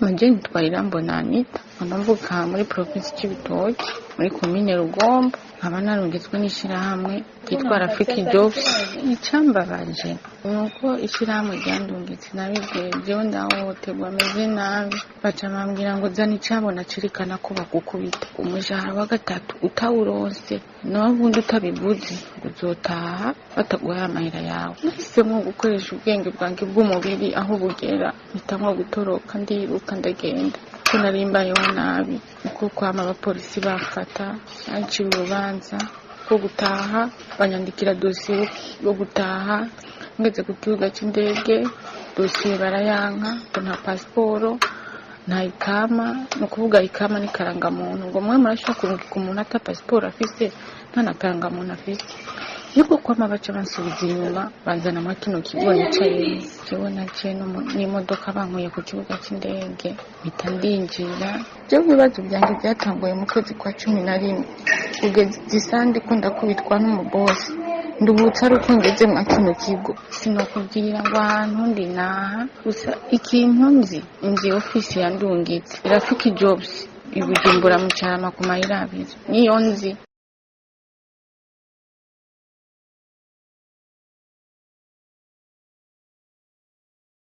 Amajeni nitwa Irambona Anita, nkaba mvuka muri provinsi Cibitoke, muri komine Rugombo, nkaba narungitswe n'ishirahamwe ryitwa Rafiki Jobs. Icambabaje nuko ishirahamwe ryandungitse nabibwiye jewe ndahohoterwa meze nabi, baca bambwira ngo zana icabona cerekana ko bagukubita. Umushahara wa gatatu utawuronse nawe ubundi utabivuze uzotaha bataguhaye amahera yawe. Nahisemwo gukoresha ubwenge bwanjye bw'umubiri aho bugera, mpitamwo gutoroka, ndiruka ndagenda ko nari mbayeho nabi. Uko kwama abapolisi bamfata, bancira urubanza rwo gutaha, banyandikira dosiye yo gutaha. Ngeze ku kibuga c'indege dosiye barayanka ngo nta pasiporo, nta ikama. Ni ukuvuga ikama ni karangamuntu, ngo mwe murashobora kurungika umuntu ata pasiporo afise, nta na karangamuntu afise. Niko kwama baca bansubiza inyuma, banzana mwa kino kigo nicayemo. Jewe naciye n'imodoka bankuye ku kibuga c'indege, mpita ndinjira. Jewe ibibazo vyanje vyatanguye mu kwezi kwa 11 kugeza isaha ndiko ndakubitwa n'umubosi. Nduhutse ari uko ngeze mwa kino kigo. Sinokubwira ngo ahantu ndi naha, gusa ikintu nzi, nzi ofisi yandungitse Rafiki Jobs i Bujumbura mu Carama ku mayira abiri, niyo nzi.